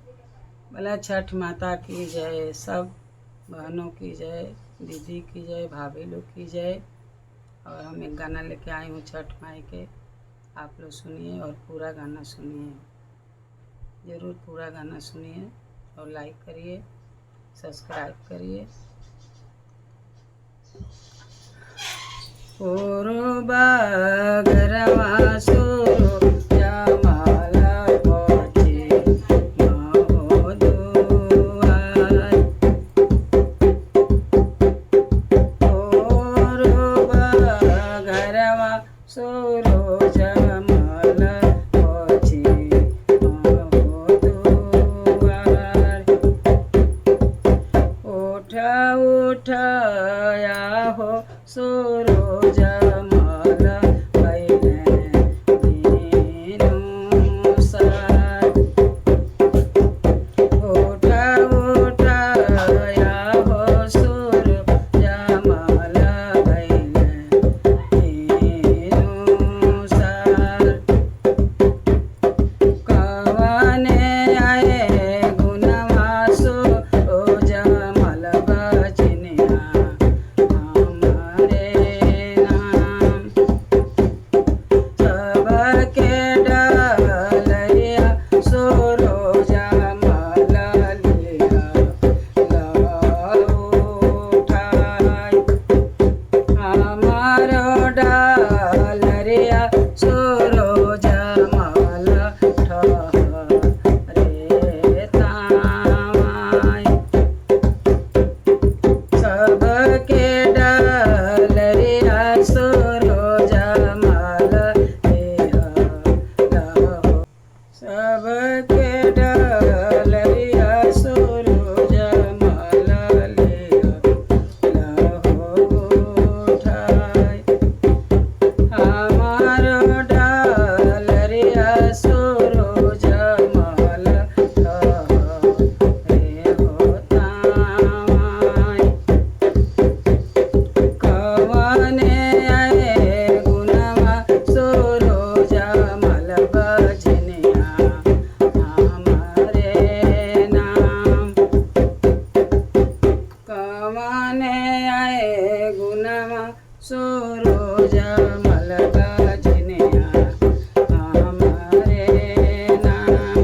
बोला छठ माता की जय, सब बहनों की जय, दीदी की जय, भाभी लोग की जय। और हम एक गाना लेके आई हूँ छठ माई के, आप लोग सुनिए और पूरा गाना सुनिए, ज़रूर पूरा गाना सुनिए और लाइक करिए, सब्सक्राइब करिए। गरवा सोरो जमाला पचे महो दुआर। घरवा सोरो जमाला पचे महो दुआर। उठ उठ आहो सोरो जमाला भैले भिनुसार। उठ उठ आहो सोरो जमाला भैले भिनुसार। कवने आए गुनवा सो जमल बजनिया हमारे नाम। सबके डलरिया सोरो जमल लिया उठाई। हमारो डलरिया सोरो जमल ठहरे तामाई। सबके डलरिया सोरो जमल लिया। सबके डलरिया सोरो जमल लिया उठाई। हमारो डलरिया सोरो जमल ठहरे हो तामाई। कवने आए गुनवा सोरो जमल बजनिया हमारे नाम। कवने आए गुनवा सोरो जमल बजनिया हमारे नाम।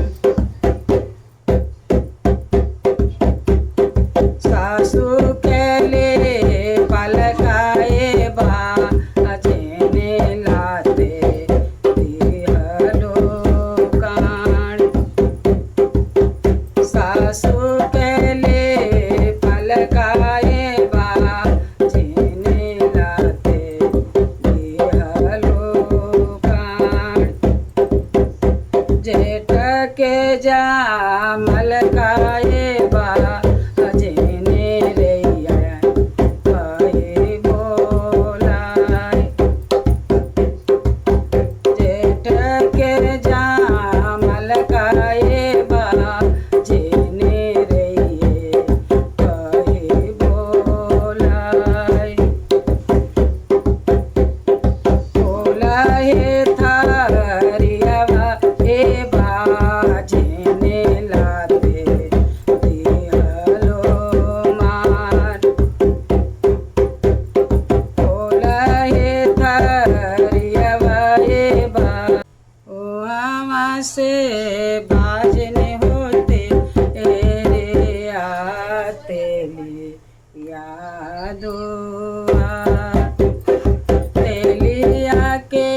सासू के लिए पलकाए बाजने लाते दिहलो कान। सासू के लिए पलकाए बाजने लाते दिहलो कान। जेठ के जामल काए बाजने रैया कहे बोलाए। जेठ के जामल काए बाजने रैये कहे बोलाए। बोला हे थारियावा हे बाजने लाते दिहलो मार। बोला हे थारियावा हे बा ओ से बाजने होते रे आते यादो तेलिया के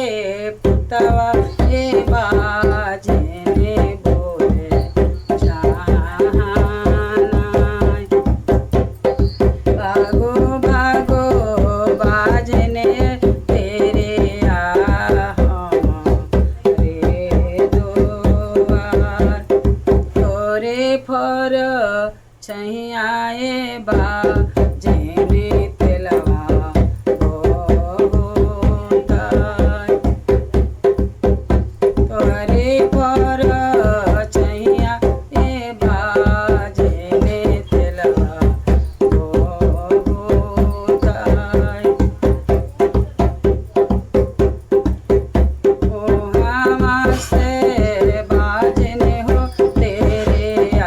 पुतवा हे बाजने बोले जहाना। भागो भागो बाजने तेरे आ रे द्वार। तोरे फर छहियाए बाजने तेलवा बहुताय। तोरे फर छहिया ए बाजने तेलवा बहुताय। ओ हमा से बाजने हो तेरे आ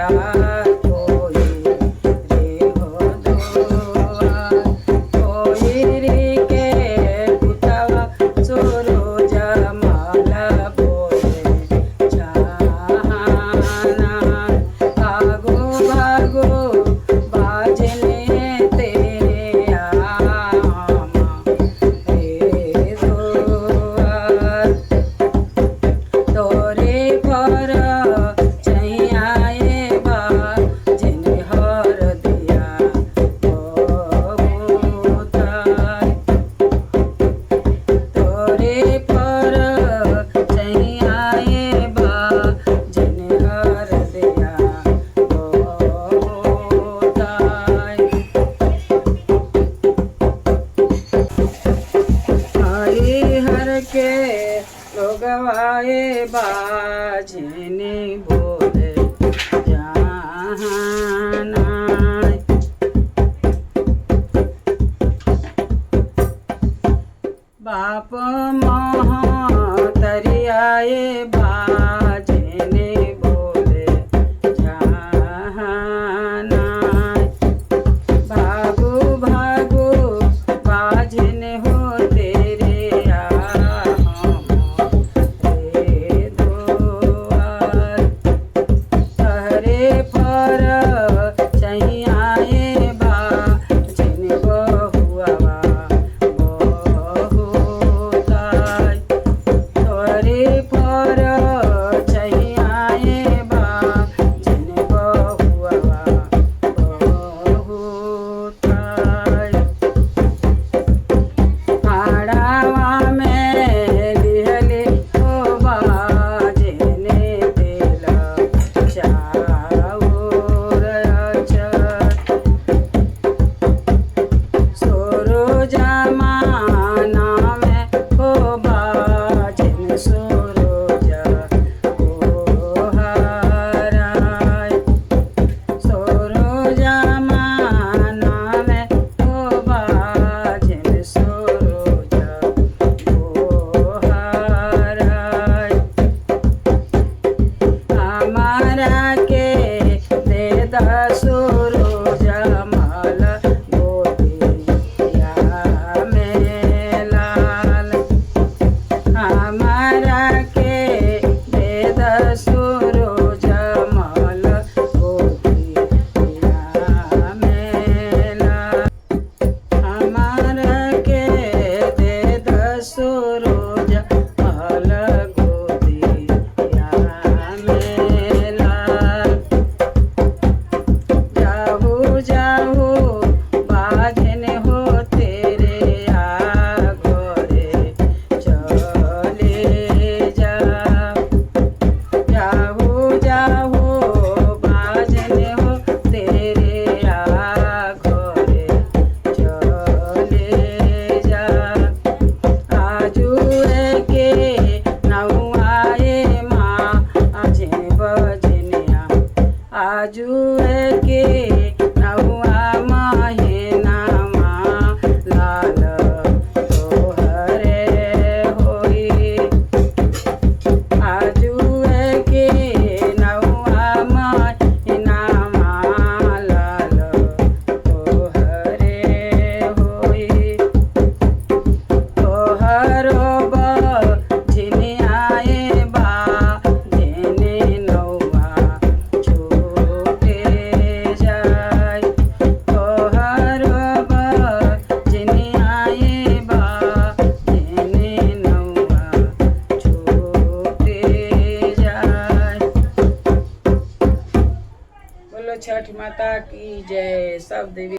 आजुए के नौआ महीनामा लाल तोहरे होई। आजुए के नौआ महीनामा लाल तोहरे होई। तोहरो बझिनियाए बा जेने नौआ छूटे जाय। तोहरो बझिनियाए बा जेने नौआ छूटे जाय। बोलो छठ माता की जय। सब देवी